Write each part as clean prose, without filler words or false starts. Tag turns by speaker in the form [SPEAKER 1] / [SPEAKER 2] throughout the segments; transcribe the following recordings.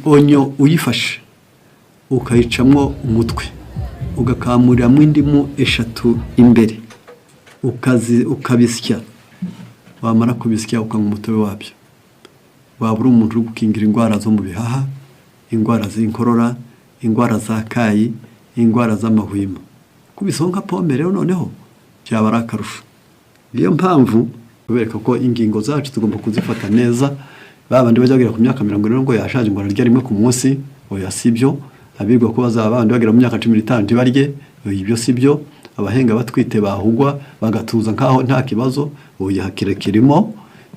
[SPEAKER 1] Oignon uyifashe ukayicamo umutwe, ugakamuriramo indimu eshatu imbere, ukabisya, wamara kubisya ukanywa umutobe wabyo, waba uri umuntu uri gukingira indwara zo mu bihaha, indwara z'inkorora, indwara za kayi, indwara z'amahwimo. Kubisaho nka pome rero noneho byaba ari akarusho. Niyo mpamvu kubereka ko ingingo zacu tugomba kuzifata neza. Ba bandi bajya bagera ku myaka 40 ngo yashaje, ngo ararya rimwe ku munsi, oya si byo. Abirwa ko bazaba bandi bagera mu myaka 15 ntibarye, oya ibyo si byo. Abahenga batwite bahugwa bagatuza nkaho nta kibazo, oya kirekirimo.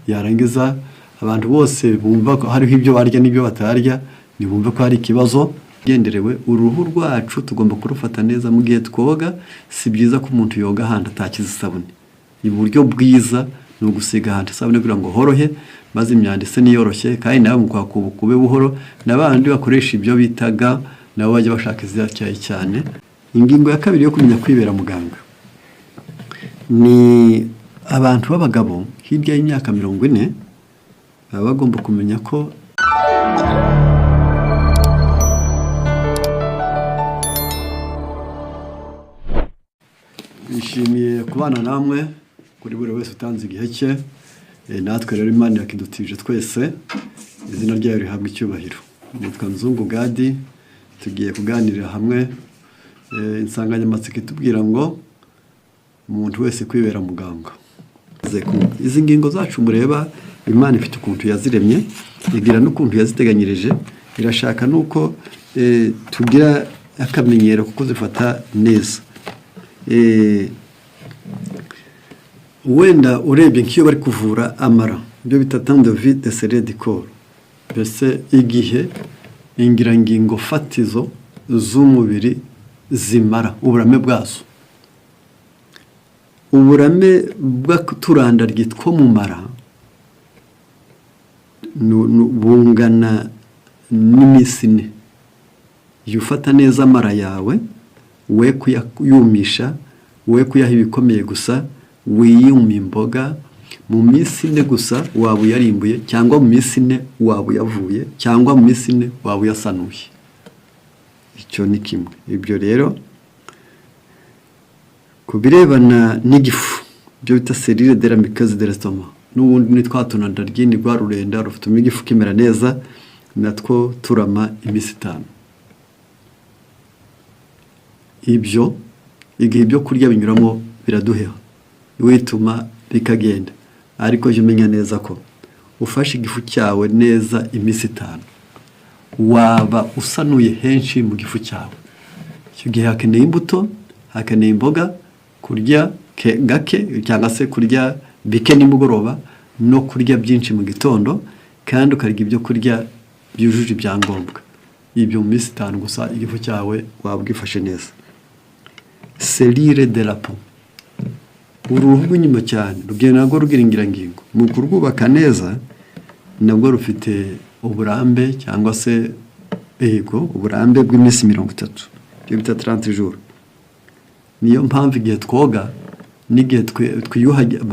[SPEAKER 1] Yarangiza abantu bose bumva ko hariho ibyo barya n'ibyo batarya, ntibumve ko hari ikibazo. Genderewe uruhu rwacu tugomba kurufata neza mu gihe twoga. Si byiza ko umuntu yoga ahantu atakize isabune. Uburyo bwiza ni ugusiga ahantu isabune kugira ngo horohe, maze imyanda ise niyoroshye, kandi nawe mu kwakuba ukube buhoro. N'abandi bakoresha ibyo bitaga nabo bajya bashaka izatyaye cyane. Ingingo ya kabiri yo kumenya kwibera muganga ni abantu b'abagabo hirya y'imyaka 40 baba bagomba kumenya ko bishimiye kubana namwe, kuri buri wese utanze igihe cye. Natwe rero Imana irakidutije twese, izina ryayo rihabwa icyubahiro. Nitwa Nzungu Gadi, tugiye kuganirira hamwe insanganyamatsiko itubwira ngo umuntu wese kwibera muganga. Izi ngingo zacu mureba, Imana ifite ukuntu yaziremye, igira n'ukuntu yaziteganyirije, irashaka n'uko tugira akamenyero kuko zifata neza. Wenda urebye nk'iyo bari kuvura amara, ibyo bita temps de vie de cellules du corps, mbese igihe ingirangingo fatizo z'umubiri zimara, uburame bwazo, uburame bw'uturandaryi two mu mara bungana n'iminsi 4. Jya ufata neza amara yawe, we kuyumisha, we kuyaha ibikomeye gusa, wiyuma imboga. Mu minsi 4 gusa waba uyarimbuye, cyangwa mu minsi 4 waba uyavuye, cyangwa mu minsi 4 waba uyasanuye. Icyo ni kimwe. Ibyo rero ku birebana n'igifu, ibyo bita cellule de la muqueuse de l'estomac, n'ubundi ni twa tunandaryi, ni rwa rurenda rufitemo igifu kimera neza, natwo turama iminsi 5. Ibyo igihe ibyo kurya binyuramo biraduheha, wituma bikagenda. Ariko jya umenya neza ko ufashe igifu cyawe neza iminsi 5, waba usanuye henshi mu gifu cyawe. Icyo gihe hakeneye imbuto, hakeneye imboga, kurya gake cyangwa se kurya bike nimugoroba, no kurya byinshi mu gitondo, kandi ukarya ibyo kurya byujuje ibyangombwa. Ibyo mu minsi 5 gusa igifu cyawe waba ugifashe neza. Cellule de la peau, uruhu rw'inyuma cyane rugenda narwo rugira ingirangingo mu kurwubaka neza, nabwo rufite uburambe cyangwa se yego uburambe bw'iminsi 30, ibyo bita 30 jours. Niyo mpamvu igihe twoga n'igihe twiyuhagira,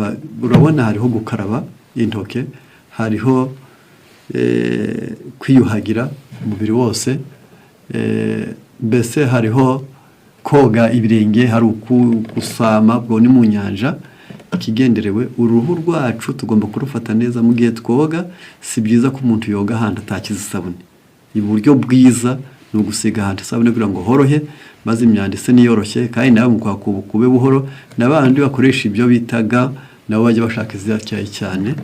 [SPEAKER 1] urabona hariho gukaraba intoke, hariho kwiyuhagira umubiri wose, mbese hariho koga ibirenge, hari gusama, ubwo ni mu nyanja. Ikigenderewe uruhu rwacu tugomba kurufata neza mu gihe twoga. Si byiza ko umuntu yoga ahantu atakize isabune. Uburyo bwiza ni ugusiga ahantu isabune kugira ngo horohe, maze imyanda ise niyoroshye, kandi nawe mu kwakuba ukube buhoro. N'abandi bakoresha ibyo bitaga nabo bajya bashaka izatyaye cyane,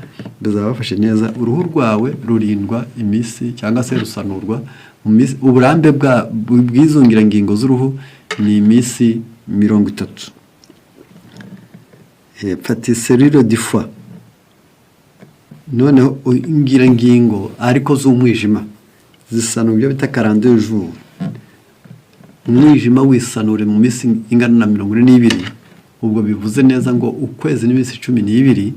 [SPEAKER 1] bizaba bafashe neza. Uruhu rwawe rurindwa iminsi cyangwa se rusanurwa mu minsi, uburambe bw'izo ngirangingo z'uruhu ni iminsi 30. Fata cellule du foie, noneho ingirangingo ariko z'umwijima zisanura ibyo bita 42 jours. Umwijima wisanure mu minsi ingana na 42, ubwo bivuze neza ngo ukwezi n'iminsi 12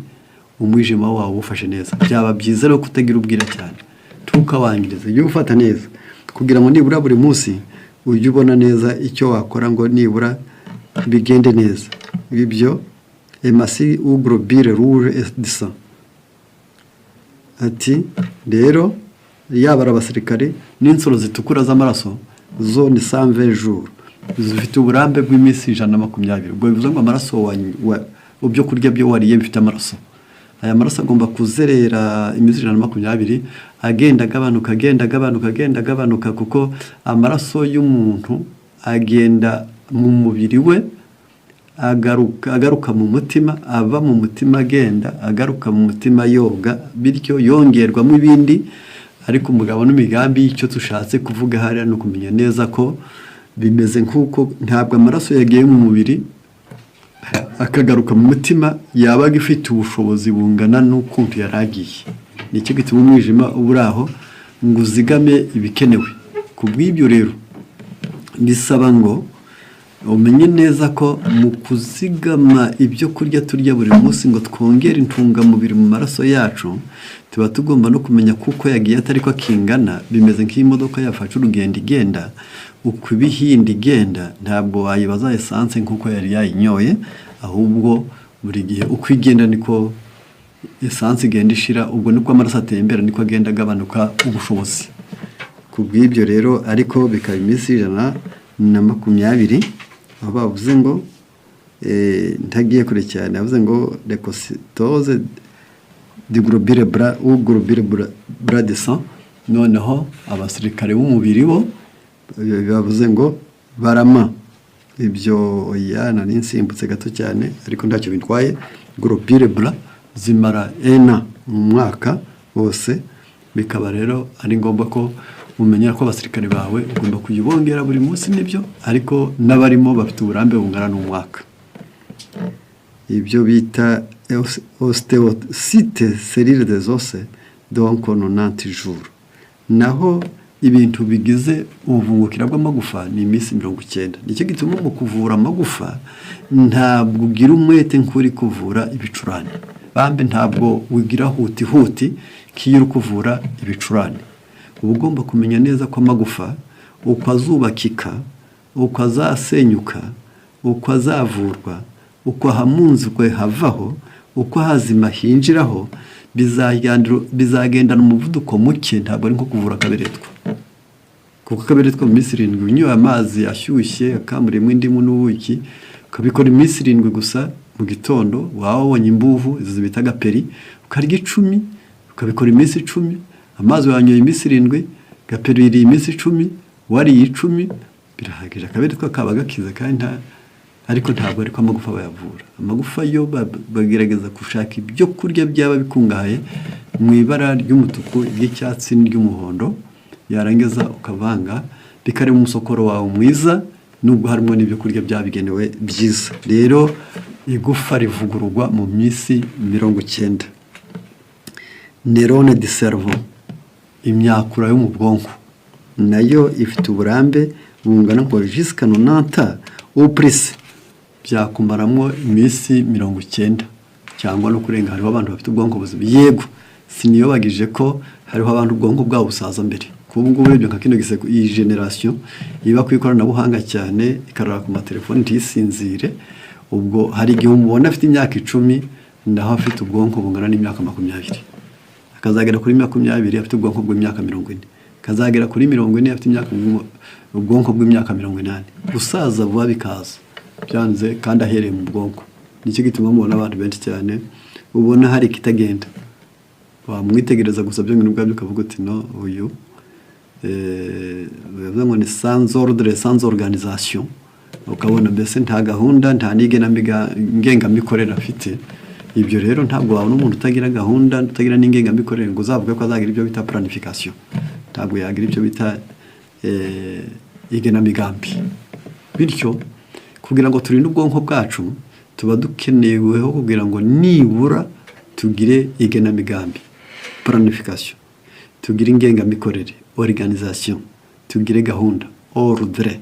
[SPEAKER 1] umwijima wawe ufashe neza. Byaba byiza rero kutagira ubwira cyane, ntukawangirize, ujye ufata neza kugira ngo nibura buri munsi ujye ubona neza icyo wakora ngo nibura bigende neza. Ibyo hématies ou globules rouges du sang. Ati rero Yaba ari abasirikare n'insoro zitukura z'amaraso, zo ni 120 jours, zifite uburambe bw'iminsi 120. Ubwo bivuze ngo amaraso ibyo kurya byo wariye bifite amaraso, aya maraso agomba kuzerera iminsi 120, agenda agabanuka, agenda agabanuka, agenda agabanuka, kuko amaraso y'umuntu agenda mu mubiri we, agaruka, agaruka mu mutima, ava mu mutima agenda agaruka mu mutima yoga, bityo yongerwamo ibindi. Ariko umugabo n'imigambi y'icyo dushatse kuvuga hariya ni ukumenya neza ko bimeze nk'uko ntabwo amaraso yagiye mu mubiri akagaruka mu mutima yabaga ifite ubushobozi bungana n'ukuntu yari agiye. Nicyo gituma umwijima uba uri aho ngo uzigame ibikenewe. Ku bw'ibyo rero bisaba ngo umenye neza ko mu kuzigama ibyo kurya turya buri munsi ngo twongere intungamubiri mu maraso yacu, tuba tugomba no kumenya kuko yagiye atari ko akingana. Bimeze nk'imodoka yafashe urugendo igenda, uko ibihinda igenda, ntabwo wayibaza essence nk'uko yari yayinyoye, ahubwo buri gihe uko igenda niko essence igenda ishira. Ubwo niko amaraso atembera, niko agenda agabanuka ubushobozi. Ku bw'ibyo rero ariko bikaba iminsi 120, aho bavuze ngo ntagiye kure cyane, bavuze ngo leucocytose de globule blanc ou globule blanc de sang. Noneho abasirikare b'umubiri bo bavuze ngo barama ibyo. Oya, nari nsimbutse gato cyane, ariko ntacyo bitwaye. Globule blanc zimara ena mu mwaka wose. Bikaba rero ari ngombwa ko umenya ko abasirikare bawe ugomba kujya ubongera buri munsi, nibyo, ariko n'abarimo bafite uburambe bungana n'umwaka. Ibyo bita ostéocyte, cellule des os, donc 90 jours. Naho ibintu bigize ubuvungukira bw'amagufa ni iminsi 90. Nicyo gituma mu kuvura amagufa ntabwo ugira umwete nk'uri kuvura ibicurane, bambe ntabwo ugira huti huti nk'iyo uri kuvura ibicurane. Uba ugomba kumenya neza ko amagufa uko azubakika, uko azasenyuka, uko azavurwa, uko ahamunzwe havaho, uko hazima hinjiraho, bizagendana umuvuduko muke. Ntabwo ari nko kuvura akaberetwa, kuko akaberetwa mu minsi 7 unyoye amazi ashyushye akamuriyemo indimu n'ubuki, ukabikora iminsi 7 gusa, mu gitondo waba wabonye imbuvu izo bita gaperi, ukarya 10, ukabikora iminsi 10, amazi wanyoye iminsi 7, gaperi iriye iminsi 10, wariye 10, birahagije, akaberetwa kaba gakize. Kandi nta ariko ntabwo ariko amagufa bayavura. Amagufa yo bagerageza gushaka ibyo kurya byaba bikungahaye mu ibara ry'umutuku, iry'icyatsi n'iry'umuhondo, yarangiza ukavanga bikarema umusokoro wawe mwiza, nubwo harimo n'ibyo kurya byabigenewe byiza. Rero igufa rivugururwa mu minsi 90. Neurone du cerveau, imyakura yo mu bwonko, nayo ifite uburambe bungana ngo jusqu'à 90 ou plus, byakumaramo iminsi 90 cyangwa no kurenga. Hariho abantu bafite ubwonko buzima. Yego, siniyobagije ko hariho abantu ubwonko bwabo busaza mbere. Kubu ngubu urebye nka kino giseko, iyi génération iba ku ikoranabuhanga cyane, ikarara ku matelefoni ntisinzire, ubwo hari igihe umubona afite imyaka 10 naho afite ubwonko bungana n'imyaka 20, akazagera kuri 20 afite ubwonko bw'imyaka 40, akazagera kuri 40 afite imyaka ubwonko bw'imyaka 80. Gusaza vuba bikaza byanze kandi ahereye mu bwonko. Nicyo gituma mubona abantu benshi cyane ubona hari ikitagenda, wamwitegereza gusa byonyine ubwabyo ukavuga uti: "No, uyu bivuze ngo ni sans ordre, sans organisation." Ukabona mbese nta gahunda, nta ngengamikorere afite. Ibyo rero ntabwo wabona umuntu utagira gahunda, utagira n'ingengamikorere, ngo uzavuge ko azagira ibyo bita planification. Ntabwo yagira ibyo bita igenamigambi. Bityo kugira ngo turinde ubwonko bwacu, tuba dukeneweho kugira ngo nibura tugire igenamigambi, planification, tugire ingengamikorere, organisation, tugire gahunda, ordre.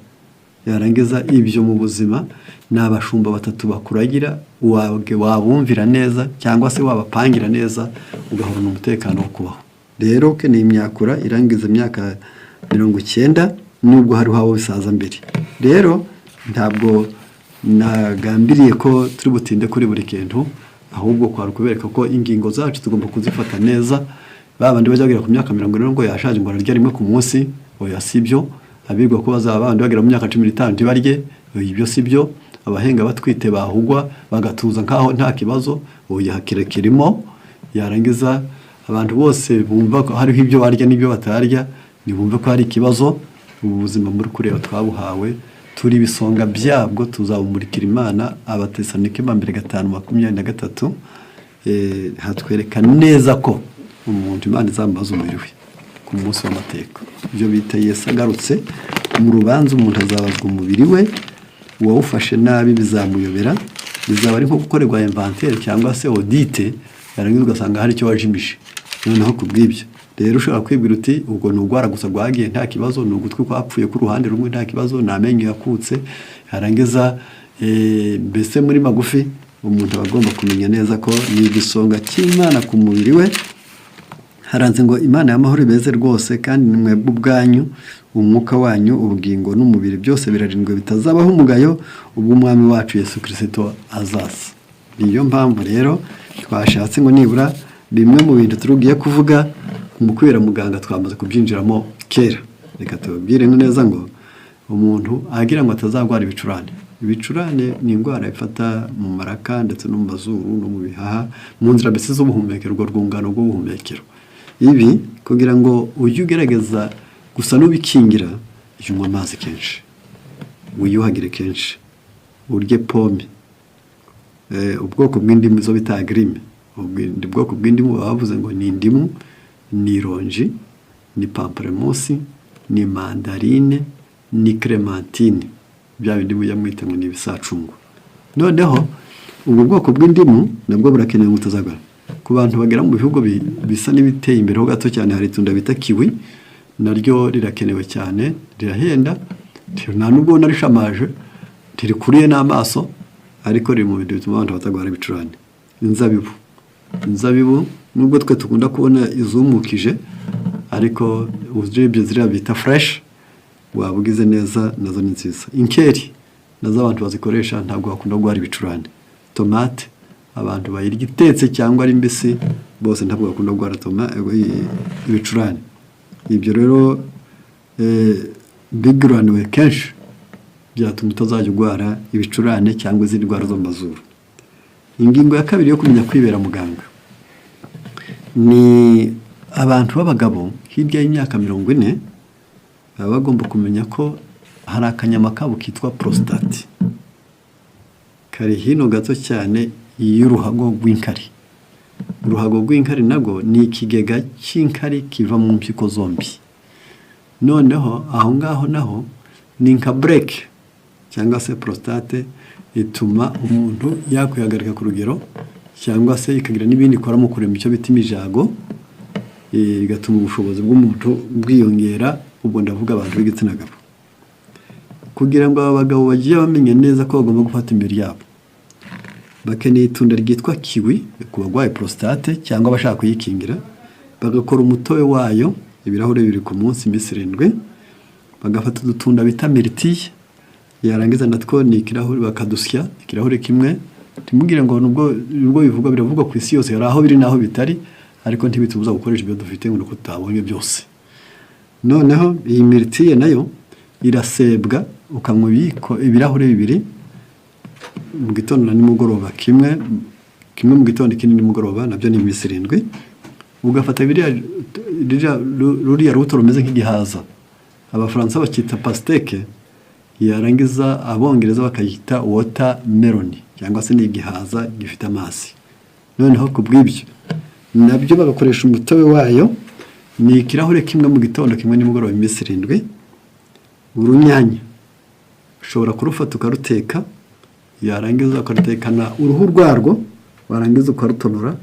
[SPEAKER 1] Yarangiza ibyo mu buzima ni abashumba batatu bakuragira, wabumvira neza cyangwa se wabapangira neza, ugahorana umutekano wo kubaho. Rero ni imyakura irangiza imyaka 90, nubwo hariho abo bisaza mbere. Rero ntabwo nagambiriye ko turi butinde kuri buri kintu, ahubwo kwari ukubereka ko ingingo zacu tugomba kuzifata neza. Babandi bajya bagera ku myaka 40 ngo yashaje ngo ararya rimwe ku munsi, oya sibyo. Abibwa ko bazaba abandi bagera mu myaka 15 ntibarye, ibyo sibyo. Abahenga batwite bahugwa bagatuza nkaho nta kibazo, oya kirekirimo. Yarangiza abantu bose bumva ko hariho ibyo barya n'ibyo batarya, ntibumve ko hari ikibazo. Ubu buzima muri kureba twabuhawe, turi ibisonga byabwo, tuzabumurikira Imana. Abatesalonike ba mbere 5:23 hatwereka neza ko umuntu Imana izamubaza umubiri we ku munsi w'amateka, ibyo bita Yesu agarutse mu rubanza, umuntu azabazwa umubiri we. Uwawufashe nabi bizamuyobera, bizaba ari nko gukorerwa inventaire cyangwa se audit, yarangiza ugasanga hari icyo wajimije. Noneho ku bw'ibyo rero ushobora kwibwira uti ubwo ni urwara gusa rwagiye nta kibazo, ni ugutwi kwapfuye k'uruhande rumwe nta kibazo, ni amenyo yakutse. Yarangiza mbese muri magufi umuntu aba agomba kumenya neza ko ni igisonga cy'Imana ku mubiri we. Haranze ngo Imana y'amahoro ibeze rwose, kandi ni mwebwe ubwanyu, umwuka wanyu, ubugingo n'umubiri byose birarindwe bitazabaho umugayo ubwo Umwami wacu Yesu Kirisito azaza. Niyo mpamvu rero twashatse ngo nibura bimwe mu bintu turugiye kuvuga mu kwibera muganga twamaze kubyinjiramo kera. Reka tubabwire neza ngo umuntu agira ngo atazarwara ibicurane. Ibicurane ni indwara ifata mu maraka ndetse no mu mazuru no mu bihaha, mu nzira mbese z'ubuhumekero, urwo rwungano rw'ubuhumekero. Ibi kugira ngo ujye ugerageza gusa n'ubikingira, jya unywa amazi kenshi, wiyuhagire kenshi, urye pome, ubwoko bw'indimu zo bita agrumes. Ubwoko bw'indimu baba bavuze ngo ni indimu, ni ironji, ni pamplemousse, ni mandarine, ni clémentine, bya bindi mujya mwita ngo ni ibisacungu. Noneho ubwo bwoko bw'indimu nabwo burakenewe ngo utazagara. Ku bantu bagera mu bihugu bisa n'ibiteye imbere ho gato cyane, hari itunda bita kiwi, naryo rirakenewe cyane, rirahenda, nta nubwo ubona rishamaje, ntirikuriye n'amaso, ariko riri mu bintu bituma abantu batarwara ibicurane. Inzabibu, inzabibu nubwo twe dukunda kubona izumukije, ariko urebye ziriya bita fresh waba ugize neza, nazo ni nziza. Inkeri nazo abantu bazikoresha ntabwo bakunda kurwara ibicurane. Tomate, abantu bayirya itetse cyangwa ari mbisi bose ntabwo bakunda kurwara ibicurane. Ibyo rero biguraniwe kenshi byatuma utazajya urwara ibicurane cyangwa izindi ndwara zo mu mazuru. Ingingo ya kabiri yo kumenya kwibera muganga ni abantu b'abagabo hirya y'imyaka 40 baba bagomba kumenya ko hari akanyama kabo kitwa prostate kari hino gato cyane y'uruhago rw'inkari. Uruhago rw'inkari nabwo ni ikigega cy'inkari kiva mu mpyiko zombi. Noneho aho ngaho naho ni nka brake cyangwa se prostate ituma umuntu yakwihagarika ku rugero, cyangwa se ikagira n'ibindi ikora mu kurema icyo bita imijago, bigatuma ubushobozi bw'umuntu bwiyongera. Ubwo ndavuga abantu b'igitsina gabo. Kugira ngo aba bagabo bagiye bamenya neza ko bagomba gufata imibiri yabo, bakeneye itunda ryitwa kiwi ku barwaye prostate cyangwa abashaka kuyikingira, bagakora umutobe wayo ibirahure 2 ku munsi iminsi 7. Bagafata udutunda bita myrtille, yarangiza natwo ni ikirahure, bakadusya ikirahure kimwe. Ntimugire ngo nubwo bivugwa, biravugwa ku isi yose, hari aho biri n'aho bitari, ariko ntibitubuza gukoresha ibyo dufite ngo nuko tutabonye byose. Noneho iyi myrtille nayo irasebwa, ukanywa ibiyiko ibirahure 2 mu gitondo na nimugoroba, kimwe kimwe mu gitondo, ikindi nimugoroba, nabyo ni iminsi 7. Ugafata ruriya rubuto rumeze nk'igihaza, Abafaransa bakita pastèque, yarangiza Abongereza bakayita watermelon, cyangwa se ni igihaza gifite amazi. Noneho ku bw'ibyo nabyo bagakoresha umutobe wayo, ni ikirahure kimwe mu gitondo, kimwe nimugoroba, iminsi 7. Urunyanya ushobora kurufata ukaruteka, yarangiza ukarutekana uruhu rwarwo, warangiza ukarutonora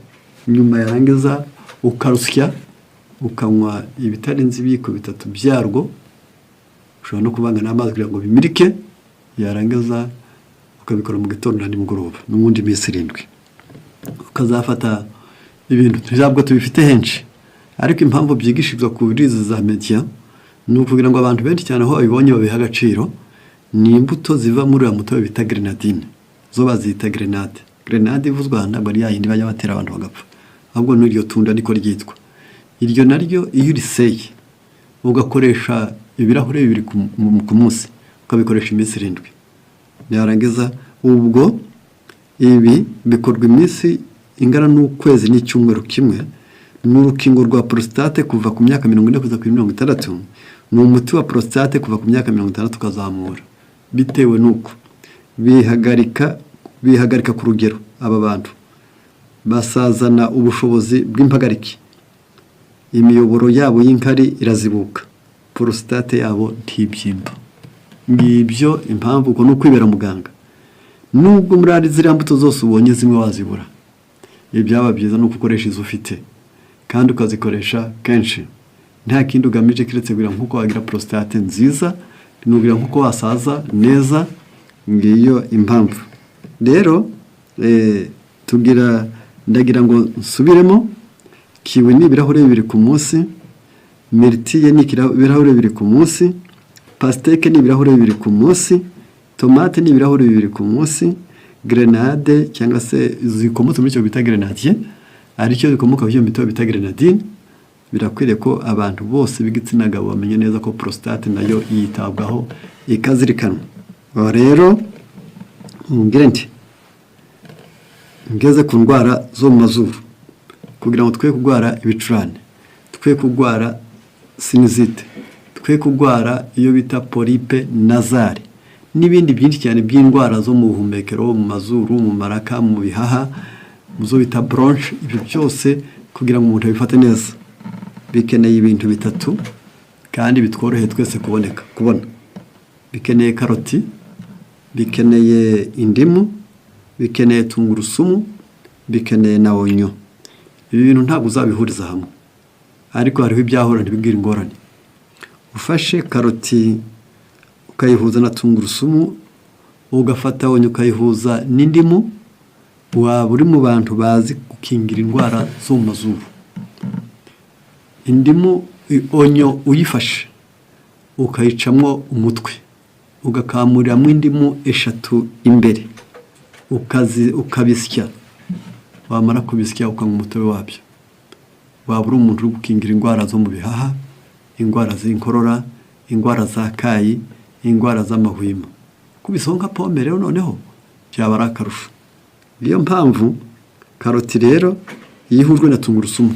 [SPEAKER 1] nyuma, yarangiza ukarusya, ukanywa ibitarenze ibiyiko 3 byarwo. Ushobora no kuvanga n'amazi kugira ngo bimirike, yarangiza ukabikora mu gitondo na nimugoroba n'ubundi minsi 7. Ukazafata ibintu ntabwo tubifite henshi, ariko impamvu byigishirizwa kuri izi za media ni ukugira ngo abantu benshi cyane aho babibonye babihe agaciro. Ni imbuto ziva muri uriya mutobe bita grenadine, zo bazita grenade. Grenade ivuzwa aha ntabwo ari ya yindi bajya batera abantu bagapfa, ahubwo n'iryo tunda niko ryitwa. Iryo naryo iyo uriseye ugakoresha ibirahure 2 ku munsi, ukabikoresha iminsi 7, yarangiza ubwo ibi bikorwa iminsi ingana n'ukwezi n'icyumweru kimwe. Ni urukingo rwa prostate kuva ku myaka 40 kugeza kuri 60. Ni umuti wa prostate kuva ku myaka 60 ukazamura, bitewe n'uko bihagarika ku rugero. Aba bantu basazana ubushobozi bw'impagarike, imiyoboro yabo y'inkari irazibuka, prostate yabo ntibyimba. Ngibyo impamvu. Uko ni ukwibera muganga. Nubwo muri ari ziriya mbuto zose ubonye zimwe wazibura, ibyaba byiza ni uko ukoresha izo ufite kandi ukazikoresha kenshi, nta kindi ugamije keretse kugira nk'uko wagira prostate nziza, nugira nk'uko wasaza neza. Ngiyo impamvu rero tugira. Ndagira ngo nsubiremo: kiwi ni ibirahure 2 ku munsi, myrtille ni ibirahure 2 ku munsi, pastèque ni ibirahure 2 ku munsi, tomate ni ibirahure 2 ku munsi, grenade cyangwa se zikomotse muri icyo bita grenadier, aricyo bikomoka ku cyo bita grenadine. Birakwiriye ko abantu bose b'igitsina gabo bamenye neza ko prostate nayo yitabwaho, ikazirikanwa. Aho rero ngire nti ngeze ku ndwara zo mu mazuru, kugira ngo twe kurwara ibicurane, twe kurwara sinusite, twe kurwara iyo bita polype nasale n'ibindi byinshi cyane by'indwara zo mu buhumekero, mu mazuru, mu maraka, mu bihaha, mu zo bita bronche. Ibyo byose kugira ngo umuntu abifate neza bikeneye ibintu bitatu kandi bitworoheye twese kubona. Bikeneye karoti, bikeneye indimu, bikeneye tungurusumu, bikeneye na oignon. Ibi bintu ntabwo uzabihuriza hamwe, ariko hariho ibyahura ntibigire ingorane. Ufashe karoti ukayihuza na tungurusumu, ugafata oignon ukayihuza n'indimu, waba uri mu bantu bazi gukingira indwara zo mu mazuru. Indimu, oignon uyifashe ukayicamo umutwe, ugakamuriramo indimu 3 imbere, ukabisya, wamara kubisya ukanywa umutobe wabyo, waba uri umuntu uri gukingira indwara zo mu bihaha, indwara z'inkorora, indwara za kayi, indwara z'amahwimo. Kubisaho nka pome rero noneho byaba ari akarusho. Niyo mpamvu karoti rero iyo ihujwe na tungurusumu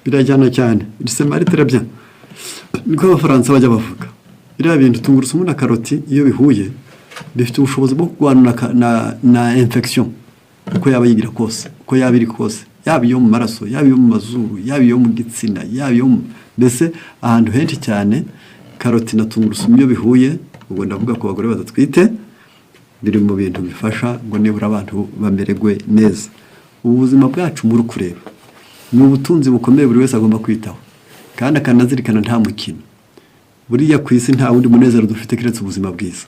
[SPEAKER 1] birajyana cyane, se marie très bien, niko Abafaransa bajya bavuga. Biriya bintu, tungurusumu na karoti, iyo bihuye bifite ubushobozi bwo kurwana na infection uko yaba yigira kose, uko yaba iri kose, yaba iyo mu maraso, yaba iyo mu mazuru, yaba iyo mu gitsina, yaba iyo mbese ahantu henshi cyane. Karoti na tungurusumu iyo bihuye, ubwo ndavuga ku bagore badatwite, biri mu bintu bifasha ngo nibura abantu bamererwe neza. Ubu buzima bwacu muri kureba ni ubutunzi bukomeye buri wese agomba kwitaho kandi akanazirikana. Nta mukino. Buriya ku isi nta wundi munezero dufite keretse ubuzima bwiza.